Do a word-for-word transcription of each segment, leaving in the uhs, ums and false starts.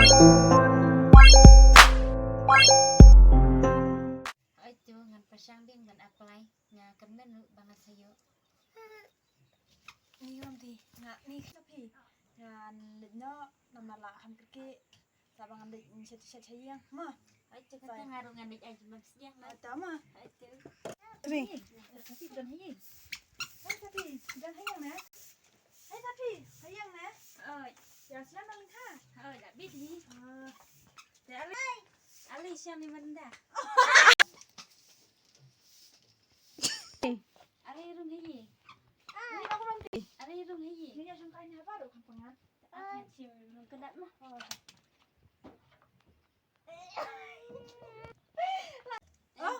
Oi tu ngan pyrshang biang ban apply, nga kyrmen ruh ba ngan sa ïoh. Ni wan phi, nga ni ka phi. Ngan leit noh namar la ham kyrkieh. Sa ba ngan leit shet shet shet ïeng. Ma. Oi tu kata nga ruh ngan leit ai jingmam sdang ma. Oi tu ma. Oi tu. Tri. Oi tu don hi. Oi tu phi, don hi ïeng na. Hai Sapi, ha ïeng ne? Oi. Ïa snem na lyngkha. Oi, la bit hi. Ah. Te ale. Ale shem ni manda. Ale rung hi. Ni aku nanti. Ale rung hi. Ni ïa shem kai ni apa ru kampung ah? Aku shem rung kedat mah. Oh. Oh.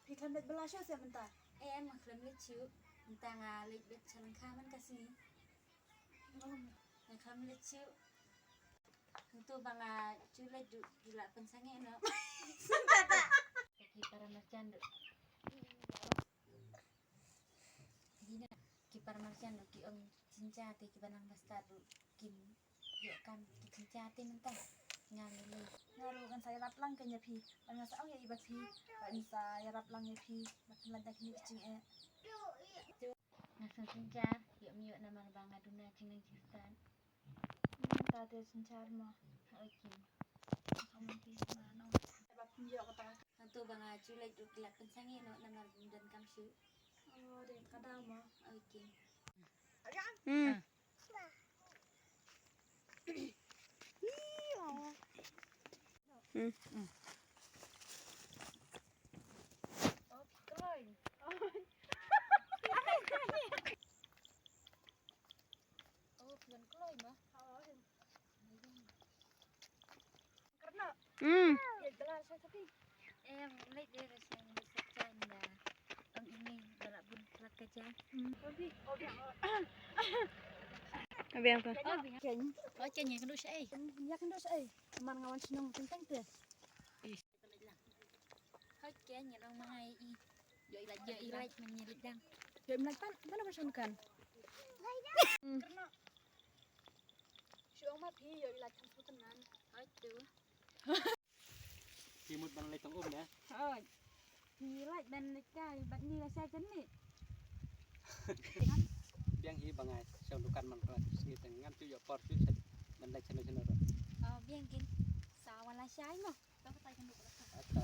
Phi khlem leit bylla shuh se mynta? Em, nga khlem leit shuh. Mynta nga leit beit sha lyngkha man ka sngi. Nga khlem leit shuh. Hangtu ba nga shu leit duh ki la pynsangeh noh. Ki para marjan duh. Ki para marjan ruh ki ong jingjia te kiba nang ba stad ruh kim ïoh kam ki jingjia te mynta. Nga ngi lei. Nga ruh ngan sa ïarap lang kein ïa phi. Bad nga sa ong ïa i ba phi. Bad ngi sa ïarap lang ïa phi. Bad pynlait da kine ki jingeh. Nga sngewjynjar ïoh mi ïoh namar ba nga duna jingnang jingstad. Hmm, ta te synshar mo. Hooid keiñ. Kham phi ma no. Ba pynïoh kata. Hangto ba nga ju leit ruh ki la pynsangeh noh namar ba ym don kam shuh. Oh, dei ka daw mo. Hooid keiñ. Hmm. Hmm. Hmm. Em, leit dei ruh shen bit sa jan da. Ong ine ba la bun plat ka jan. Abiang ka. Ken. Oi, ken ïa kynduh shaei. Ïa kynduh shaei. Man nga wan shnong teng teng te. Hooid keiñ, ngan ong ma nga ïa i. Ïoh i lait, ïoh i lait, men ïa leit dang. Ïoh i lait pan, pan ba shon kan. Shu ong ma phi, ïoh i lait kan shu kan. Hooid tu. Phi mut ban leit tong um ne? Hooid. Phi lait ban leit kai, bad ni la shai kan ni. Biang hi ba nga shong dukan man ka la sngi teng ngam shu ïoh por shu shet ban leit shano shano ruh. Oh, biang keiñ. Sa wan la shai mo. Ata.